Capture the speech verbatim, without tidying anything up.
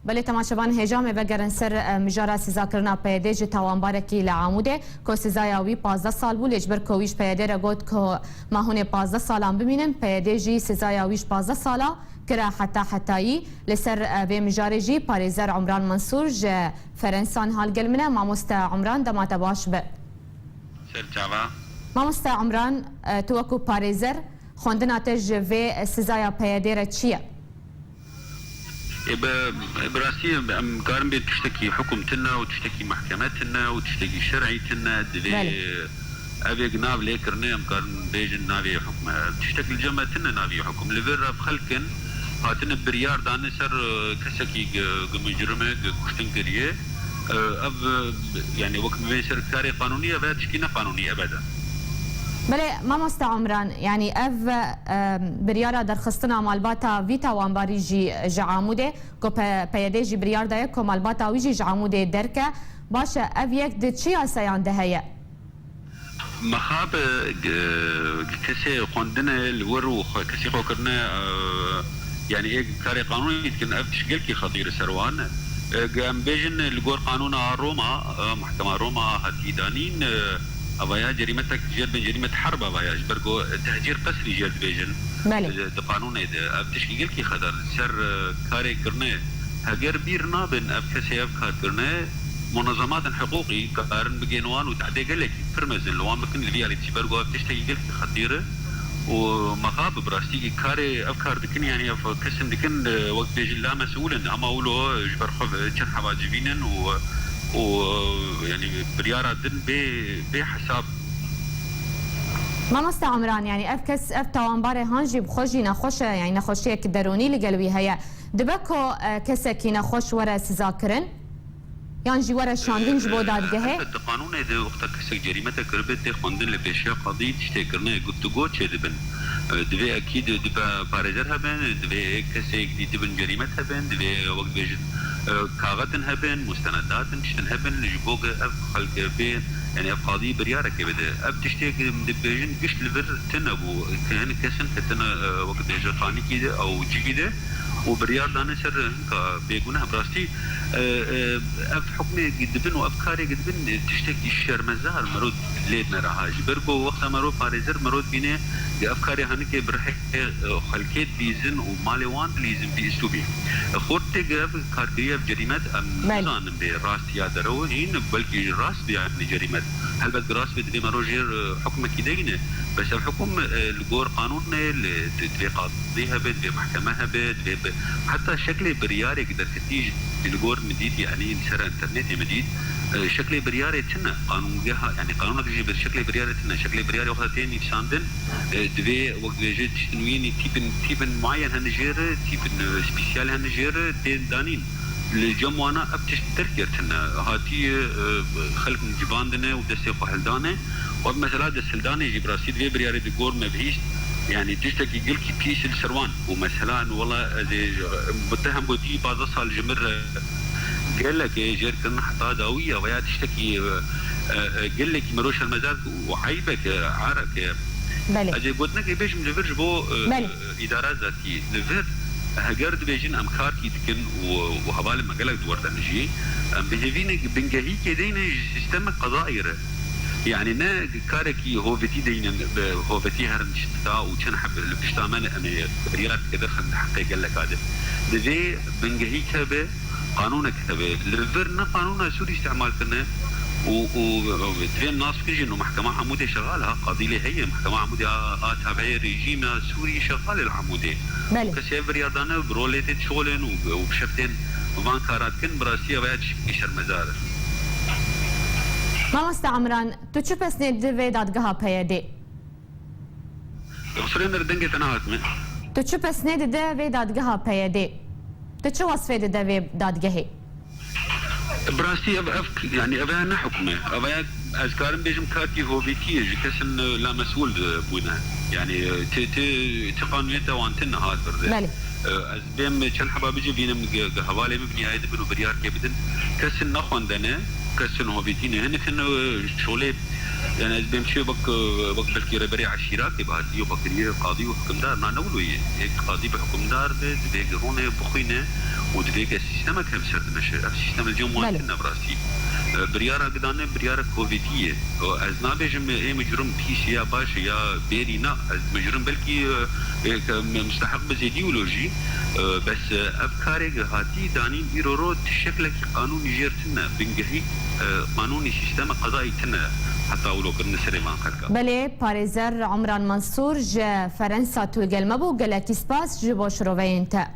Belê temaşevan, hêja me vegerin ser, e, mijara sizakirina P Y D ji tawanbarekî li Amûdê, ku sizaya wî pazdeh sal bû, lê ji ber ku wî ji P Y D re got ku ma hûn ê pazdeh salan bimînin, P Y D jî sizaya wî ji pazdeh sala kira heta hetayî. Li ser, e, vê mijarê jî parêzer Umran Mansûr ji Ferensan hal gel min e. Mamoste Umran, dema te baş be. Ser çava. Mamoste Umran, e, tu wekû parêzer, xwendina te ji vê sizaya P Y D re çi ye? Ê, bi, bi rastî em karin bê tiştekî hukum tune û tiştekî mehkeme tune û tiştekî şer'î tune divê Belê. Ev yek nav lê kirine, em karin bêjin navê hukme. Tiştek li cem me tune navê hukum. Li vir ev xelk in, hatine biryar dane ser, e, kesekî gi, gi micrime, gi kuştin kiriye. E, ev, e, yani wek bibên ser karê qanûnî, ev tişkî ne qanûnî ebeden. Belê, mamoste Umran, yani ev, e, biryara derxistina malbata vî tawanbarî jî ji Amûdê, ku P-, P Y D jî biryar daye ku malbata wî jî ji Amûdê derke. Baş e, ev yek di çi yasayan de heye? Mexab, e, kesê xwendine li wir û xwe, kesê xwe kirine, e, yani ê karê qanûnî dikin, ev tişt gelkî xetîr ser wan. E, em bêjin li gor qanûna Roma, e, mehkema Roma hatî danîn, e, ava ya cerîmetek jêr bin cerîmet herb ava ya, ji ber ku tehcîr qesrî jêr dibêjin. Belê. Di, di qanûnê de ev tişkî gelkî xeter ser, e, karê kirine. Heger bîr nabin ev kesê ev kar kirine, munezematên hiqûqî karin bigên wan û tehdê gelekî pir mezin li wan bikin, li vî alî jî ber ku ev tiştekî gelkî xetîr e û mexab bi rastî karê ev kar dikin, yanî ev kesin dikin, e, wek dibêjin la mesûl in, hema wilo ji ber xwe çend heva civînin û, û, e, yanî biryara din bê, bê hesab. Mamoste Umran, yanî ev kes, ev tawanbarê han jî bi xwe jî nexweş e, yanî nexweşiyek derûnî li gel wî heye. Dibe ku, e, kesekî nexweş were sizakirin, yan jî were şandin ji bo dadgehê? Elbet, di qanûnê de wexta kesek cerîmete kiribe tê xwendin li pêşiya qadî tiştê kirine guftûgo çêdibin. E, divê ekîd dibe parêzer hebin, divê kesek dîtibin cerîmet hebin, divê wek dibêjin, e, kaxetin hebin, mustenedatin, tiştin hebin, ji bo ku ev xelk bê, yani ev qadî biryareke bide. Ev tiştê ku dibêjin giş li vir tune bû, ke hin kesin ketine, e, wek dibêje xanîkî de, ew civî de, û biryar dane ser hinka bêguneh. Bi rastî, e, e, ev hukmê dibin û ev karê dibin, e, tiştekî şermezar mero lê neraha. Ji ber ku wexta mero parêzer mero dibîne, di ev karê hanike bi rihê, e, xelkê dilîzin û malê wan dilîzin bi îstûbî. E, xortê ev karkirî ev cerîmet em Belê. Nizanin bê rast ya derew hîn, belkî rast bi yani cerîmet. Helbet bi rast bi divê mero jêr, e, hukmekî deyne. Bes ev hukum, e, li gor qanûnê, li, di, divê qadî hebe, divê mehkeme hebe, divê bi, heta şeklê biryarek derketî jî li gor min dît, yani li ser internetê min dît, e, şeklê biryarê tune, qanûngeha, yani qanûnek jî bi şeklê biryarê tune, şeklê biryarê wexta tê nivîsandin, e, divê wek dibêje tiştin wî, yani tîpin, tîpin muayyen hene jê re, tîpin, e, spîsyal hene jê re, tên danîn. Li cem wana ev tişt derketine, hatiye, e, xelk civandine û destê xwe hildane. Û ev mesela desthildanê jî bi rastî divê biryarê di gor me bihîst. Yani tiştekî gelkî pîs li ser wan. Û mesela, wela ez ê, e, muttehemgotî pazdeh sal ji min re gelek ê jêr kirin heta dawî ya veya tiştekî, e, e, e, gelekî mero şermezar û eyb e ke, ar e ke. Belê. Ez ê gotinekê bêjim li vir ji bo, e, Belê. Îdara zatî li vir, heger dibêjin em karkî dikin û, û hevalên me gelek di wir de ne jî, em bi hêvî ne bingehîkê deyne ji sîstemek qezaî re. Yani ne karekî hovêtî deynin, bi hovêtî herin tişta û çend heb li pişta me ne em ê biryar dike derxin di heqê geleka de. Divê bingehîk hebe, qanûnek hebe. Li vir ne qanûna Sûrî îstîmal kirine û, û divê nas bikin jî, no mehkema Amûdê şexal ha, qadî lê heye, mehkema Amûdê a, a tabiê rejîma Sûrî şexal e li Amûdê. Belê. Kesê ev biryar dane, bi rolê tê dişixulin û, û bi şev tên van kara dikin, bi rastî ev ya tiştekî şermezar e. Mamoste Umran, tu çi pesnê didî vê dadgeha P Y D? Xusirê me, dengê te nehatime. Tu çi pesnê dide vê dadgeha P Y D? Tu çi wesfê dide vê dadgehê? Bi rastî ev, ev, yani ev ne hukm e. Ev ya ez karim bêjim karkî hovîtiyê ji kesin, e, lamesûl, e, bûne. Yani, e, ti, ti, ti qanûnê te wan tune hat birde. Belê. E, ez bêm çend heba bicivînim, ge-, ge-, hevalê min biniyayê dibin û biryarkê bidin. Kesin nexwendene, kesin hovîtî ne. Hinek hin, e, şolê Yani ez bêm çi wek, wek belkî rêberê eşîra ke bi hatî û vekirî qadî û hukimdar, na ne wilo ye. Yek qadî bi hukimdar be, divê ki ronê bixwîne û divê ke sîstemek hem ser dimeşe. Ev sîstem li cem wan Belê. Tine bi rastî. E, biryara gidane, biryara kovêtî ye. O, ez nabêjim ê micrum pîs ya baş ya bêrî na. Ez micrum belkî, e, e, ke me-, musteheq bi zêdî wilo jî. E, bes, e, ev karê ki hatî danîn îro ro ti şeklekî qanûnî jêr tine. Bingehî, e, qanûnî sîstema qedayî tine. Heta wilo kirine serê van xelka. Belê, parêzer Umran Mansûr ji Ferensa tu li gel me bû. Gelekî spas ji bo şiroveyên te.